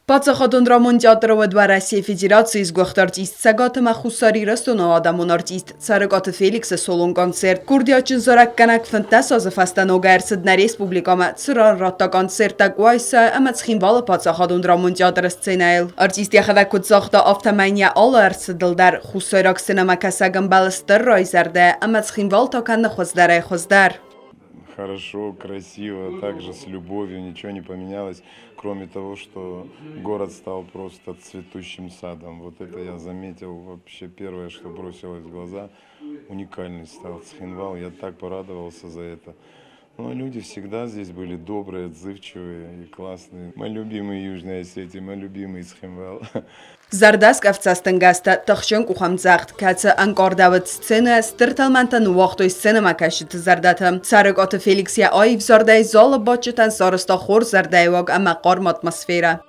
Паддзахадон драмон театры уӕд Уӕрӕсейы Федерацийы сгуыхт артист Цӕгат ӕмӕ Хуссар Ирыстоны адӕмон артист Цӕрыкъаты Феликсы солон концерт. Курдиатджын зарӕггӕнӕг 15 азы фӕстӕ ногӕй ӕрцыд нӕ республикӕмӕ, цыран радта концерттӕ Къуайса ӕмӕ Цхинвалы паддзахадон драмон театры сценӕйыл. Артист йӕхӕдӕг куыд загъта, афтӕмӕй йӕ алы ӕрцыдыл дӕр хуссайраг сценӕмӕкӕсӕг ӕмбӕлы стыр райзӕрдӕ ӕмӕ Цхинвал та кӕны хуыздӕрӕй хуыздӕр. Хорошо, красиво, также с любовью, ничего не поменялось, кроме того, что город стал просто цветущим садом. Вот это я заметил вообще первое, что бросилось в глаза. Уникальный стал Цхинвал, я так порадовался за это. Но люди всегда здесь были добрые, отзывчивые и классные. Мой любимый Южная Осетия, мой любимый Цхинвал. Зӕрдӕскъӕф цӕстӕнгастӕ, тыхджын къухӕмдзӕгъд, кӕцы ӕнкъардӕуыд сценӕ, стыр тӕлмӕнтӕ ныууагътой сценӕмӕкӕсджыты зӕрдӕты. Цӕрыкъаты Феликс йӕ аив зардӕй залы бадджытӕн сарӕзта хорз зӕрдӕйыуаг ӕмӕ хъарм атмосферӕ.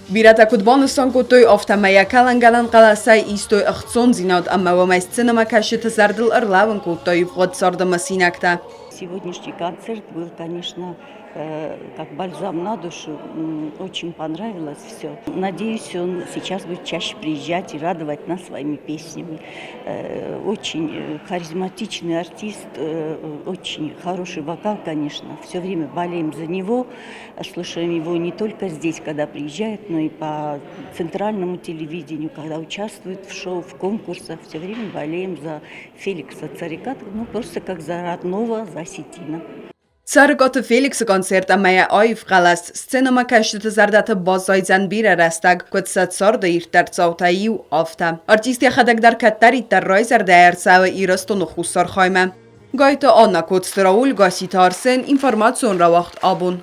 Бирӕтӕ куыд банысан кодтой, афтӕмӕй йӕ кӕлӕнгӕнӕн хъӕлӕсӕй истой ӕхцондзинад ӕмӕ уымӕй сценӕмӕкӕсджыты зӕрдыл ӕрлӕууын кодта ивгъуыд царды мысинӕгтӕ. Сегодняшний концерт был, конечно, как бальзам на душу. Очень понравилось все. Надеюсь, он сейчас будет чаще приезжать и радовать нас своими песнями. Очень харизматичный артист, очень хороший вокал, конечно. Все время болеем за него. Слушаем его не только здесь, когда приезжает, но и по центральному телевидению, когда участвует в шоу, в конкурсах. Все время болеем за Феликса Цариката, ну просто как за родного, за осетина. Цӕрыкъаты Феликсы концерт ӕмӕ йӕ аив хъӕлӕс сценӕмӕкӕсджыты зӕрдӕты баззайдзӕн бирӕ рӕстӕг, куыд сӕ царды ирддӕр цаутӕй иу, афтӕ. Артист йӕхӕдӕг дӕр кӕддӕриддӕр райзӕрдӕйӕ ӕрцӕуы Ирыстоны хуссар хаймӕ. Гайты Анна, Коцты Рауль, Гасситы Арсен, информацион рауагъд абон.